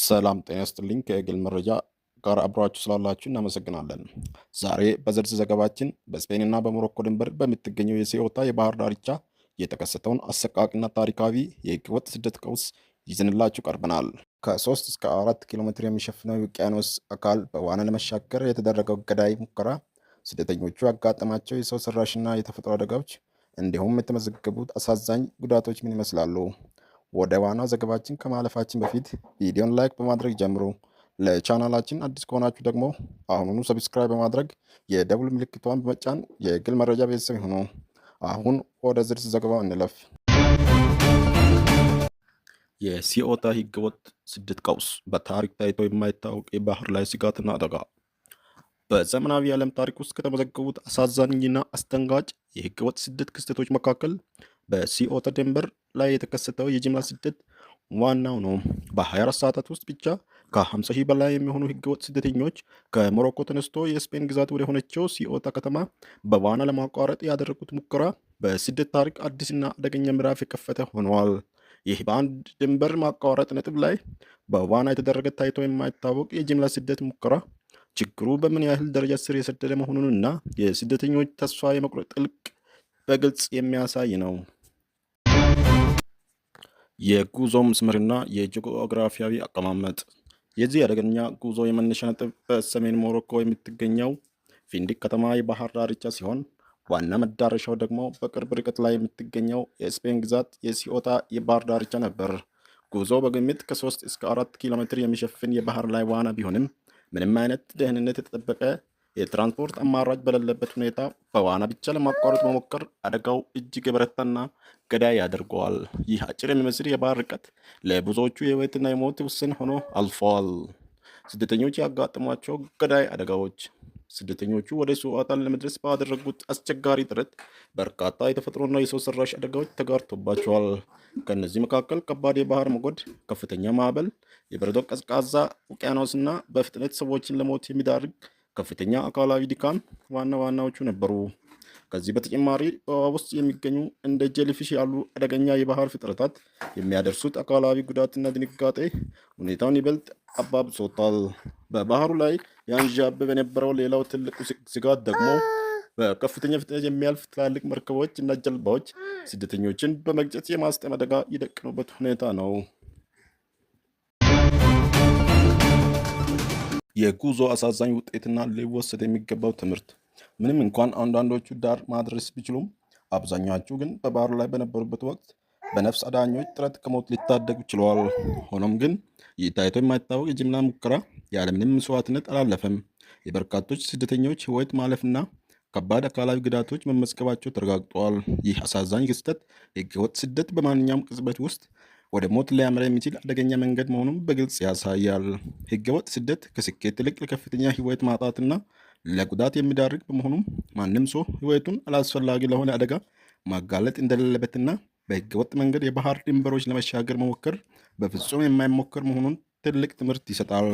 ሰላም ጤና ይስጥልኝ። ከኤግል መረጃ ጋር አብራችሁ ስላላችሁ እናመሰግናለን። ዛሬ በዝርዝር ዘገባችን በስፔንና በሞሮኮ ድንበር በምትገኘው የሴኦታ የባህር ዳርቻ የተከሰተውን አሰቃቂና ታሪካዊ የህገወጥ ስደት ቀውስ ይዘንላችሁ ቀርበናል። ከ3 እስከ 4 ኪሎ ሜትር የሚሸፍነው የውቅያኖስ አካል በዋና ለመሻገር የተደረገው ገዳይ ሙከራ፣ ስደተኞቹ ያጋጠማቸው የሰው ሰራሽና የተፈጥሮ አደጋዎች እንዲሁም የተመዘገቡት አሳዛኝ ጉዳቶች ምን ይመስላሉ? ወደ ዋናው ዘገባችን ከማለፋችን በፊት ቪዲዮን like በማድረግ ጀምሩ። ለቻናላችን አዲስ ከሆናችሁ ደግሞ አሁኑኑ subscribe በማድረግ የደውል ምልክቷን በመጫን የግል መረጃ ቤተሰብ ይሁኑ። አሁን ወደ ዝርዝር ዘገባው እንለፍ። የሲኦታ ህገወጥ ስደት ቀውስ፣ በታሪክ ታይቶ የማይታወቅ የባህር ላይ ስጋትና አደጋ። በዘመናዊ የዓለም ታሪክ ውስጥ ከተመዘገቡት አሳዛኝና አስደንጋጭ የህገወጥ ስደት ክስተቶች መካከል በሲኦታ ድንበር ላይ የተከሰተው የጅምላ ስደት ዋናው ነው። በ24 ሰዓታት ውስጥ ብቻ ከ50 ሺህ በላይ የሚሆኑ ህገወጥ ስደተኞች ከሞሮኮ ተነስቶ የስፔን ግዛት ወደ ሆነችው ሲኦታ ከተማ በዋና ለማቋረጥ ያደረጉት ሙከራ በስደት ታሪክ አዲስና አደገኛ ምዕራፍ የከፈተ ሆኗል። ይህ በአንድ ድንበር ማቋረጥ ነጥብ ላይ በዋና የተደረገ ታይቶ የማይታወቅ የጅምላ ስደት ሙከራ ችግሩ በምን ያህል ደረጃ ስር የሰደደ መሆኑንና የስደተኞች ተስፋ የመቁረጥ ጥልቅ በግልጽ የሚያሳይ ነው። የጉዞ መስመርና የጂኦግራፊያዊ አቀማመጥ። የዚህ አደገኛ ጉዞ የመነሻ ነጥብ በሰሜን ሞሮኮ የምትገኘው ፊንዲቅ ከተማ የባህር ዳርቻ ሲሆን፣ ዋና መዳረሻው ደግሞ በቅርብ ርቀት ላይ የምትገኘው የስፔን ግዛት የሲኦታ የባህር ዳርቻ ነበር። ጉዞ በግምት ከ3 እስከ 4 ኪሎ ሜትር የሚሸፍን የባህር ላይ ዋና ቢሆንም፣ ምንም አይነት ደህንነት የተጠበቀ የትራንስፖርት አማራጭ በሌለበት ሁኔታ በዋና ብቻ ለማቋረጥ መሞከር አደጋው እጅግ የበረታና ገዳይ ያደርገዋል። ይህ አጭር የሚመስል የባህር ርቀት ለብዙዎቹ የህይወትና የሞት ውስን ሆኖ አልፈዋል። ስደተኞች ያጋጠሟቸው ገዳይ አደጋዎች። ስደተኞቹ ወደ ሲኦታ ለመድረስ ባደረጉት አስቸጋሪ ጥረት በርካታ የተፈጥሮና የሰው ሰራሽ አደጋዎች ተጋርቶባቸዋል። ከእነዚህ መካከል ከባድ የባህር ሞገድ፣ ከፍተኛ ማዕበል፣ የበረዶ ቀዝቃዛ ውቅያኖስና በፍጥነት ሰዎችን ለሞት የሚዳርግ ከፍተኛ አካላዊ ድካም ዋና ዋናዎቹ ነበሩ። ከዚህ በተጨማሪ በውሃ ውስጥ የሚገኙ እንደ jellyfish ያሉ አደገኛ የባህር ፍጥረታት የሚያደርሱት አካላዊ ጉዳትና ድንጋጤ ሁኔታውን ይበልጥ አባብሶታል። በባህሩ ላይ ያንዣብብ የነበረው ሌላው ትልቁ ስጋት ደግሞ በከፍተኛ ፍጥነት የሚያልፍ ትላልቅ መርከቦች እና ጀልባዎች ስደተኞችን በመግጨት የማስጠም አደጋ የደቀኑበት ሁኔታ ነው። የጉዞ አሳዛኝ ውጤትና ሊወሰድ የሚገባው ትምህርት። ምንም እንኳን አንዳንዶቹ ዳር ማድረስ ቢችሉም፣ አብዛኛዎቹ ግን በባህሩ ላይ በነበሩበት ወቅት በነፍስ አዳኞች ጥረት ከሞት ሊታደጉ ችለዋል። ሆኖም ግን ይህ ታይቶ የማይታወቅ የጅምላ ሙከራ ያለምንም መስዋዕትነት አላለፈም። የበርካቶች ስደተኞች ሕይወት ማለፍና ከባድ አካላዊ ጉዳቶች መመዝገባቸው ተረጋግጧል። ይህ አሳዛኝ ክስተት ህገወጥ ስደት በማንኛውም ቅጽበት ውስጥ ወደ ሞት ሊያመራ የሚችል አደገኛ መንገድ መሆኑን በግልጽ ያሳያል። ህገወጥ ስደት ከስኬት ይልቅ ለከፍተኛ ህይወት ማጣትና ለጉዳት የሚዳርግ በመሆኑ ማንም ሰው ህይወቱን አላስፈላጊ ለሆነ አደጋ ማጋለጥ እንደሌለበትና በህገወጥ መንገድ የባህር ድንበሮች ለመሻገር መሞከር በፍጹም የማይሞከር መሆኑን ትልቅ ትምህርት ይሰጣል።